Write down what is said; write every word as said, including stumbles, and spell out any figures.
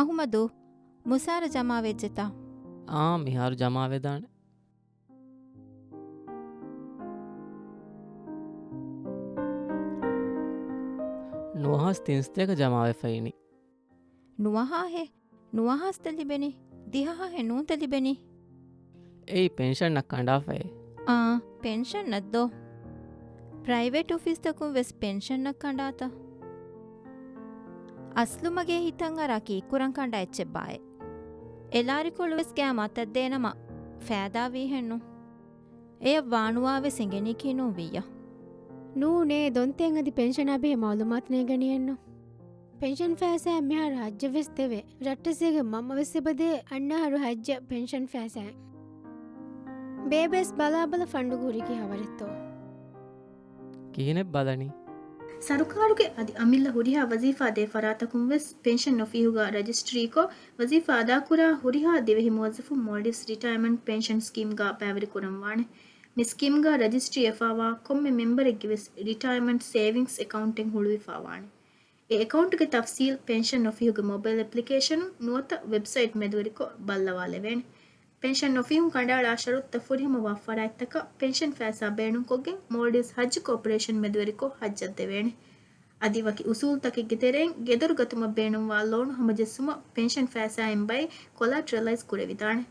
އަހުމަދު، މުސާރަ ޖަމާވެއްޖެތަ؟ އާނ، މިހާރު ޖަމާވެދާނެ. ނުވަހަސް ތިންސަތޭކަ ޖަމާވެފައިނީ. ނުވަހާހޭ؟ ނުވަހާސްތަ ލިބެނީ؟ ދިހަހާހޭ ނޫންތަ ލިބެނީ؟ އެއީ ޕެންޝަންއަށް ކަނޑާފައޭ. އާ، ޕެންޝަންއަށްދޯ؟ ޕްރައިވެޓް އޮފީސްތަކުން ވެސް ޕެންޝަންއަށް ކަނޑާތަ؟ އަސްލު މަގޭ ހިތަށް އަރާ ކީއްކުރަން ކަނޑާ އެއްޗެއްބާއޭ. އެލާރިކޮޅު ވެސް ގާ މަތަށް ދޭނަމަ ފައިދާވީހެއްނު. އެޔަށް ވާނުވާވެސް އެނގެނީކީ ނޫންވިއްޔަ. ނޫނޭ، ދޮންތެއް އަދި ޕެންޝަނާ ބެހޭ މައުލޫމާތު ނޭނގެނީއެއްނު. ޕެންޝަން ފައިސާއެއް މިހާރު ހައްޖަށް ވެސް ދެވޭ. ރައްޓަސްއޭގެ މަންމަ ވެސް އެބަދޭ އަންނަ އަހަރު ހައްޖަށް ޕެންޝަން ފައިސާއެއް. ބޭބެސް ބަލާބަލަ ފަންޑުގަ ހުރީ ކިހާވަރެއްތޯ. ކިހިނެއް ބަލަނީ؟ ސަރުކާރުގެ އަދި އަމިއްލަ ހުރިހާ ވަޒީފާ ދޭ ފަރާތަކުން ވެސް ޕެންޝަން އޮފީހުގަ ރަޖިސްޓްރީކޮށް، ވަޒީފާ އަދާކުރާ ހުރިހާ ދިވެހި މުވައްޒަފުން މޯލްޑިވްސް ރިޓަޔަރމަންޓް ޕެންޝަން ސްކީމްގަ ބައިވެރިކުރަންވާނެ. މި ސްކީމްގަ ރަޖިސްޓްރީ ވެފައިވާ ކޮންމެ މެމްބަރެއްގެ ވެސް ރިޓަޔަރމަންޓް ސޭވިންގްސް އެކައުންޓެއް ހުޅުވިފައިވާނެ. އެ އެކައުންޓުގެ ތަފްސީލް ޕެންޝަން އޮފީހުގެ މޮބައިލް އެޕްލިކޭޝަނުން ނުވަތަ ވެބްސައިޓް މެދުވެރިކޮށް ބައްލަވާލެވޭނެ. ޕެންޝަން އޮފީހުން ކަނޑައަޅާ ޝަރުތުތައް ފުރިހަމަވާ ފަރާތްތަކަށް ޕެންޝަން ފައިސާ ބޭނުންކޮށްގެން މޯލްޑިވްސް ހައްޖު ކޯޕަރޭޝަން މެދުވެރިކޮށް ހައްޖަށް ދެވޭނެ. އަދި ވަކި އުސޫލުތަކެއްގެ ތެރެއިން ގެދޮރު ގަތުމަށް ބޭނުންވާ ލޯނު ހަމަޖެއްސުމަށް ޕެންޝަން ފައިސާއިން ބައި ކޮލާޓްރަލައިޒް ކުރެވިދާނެ.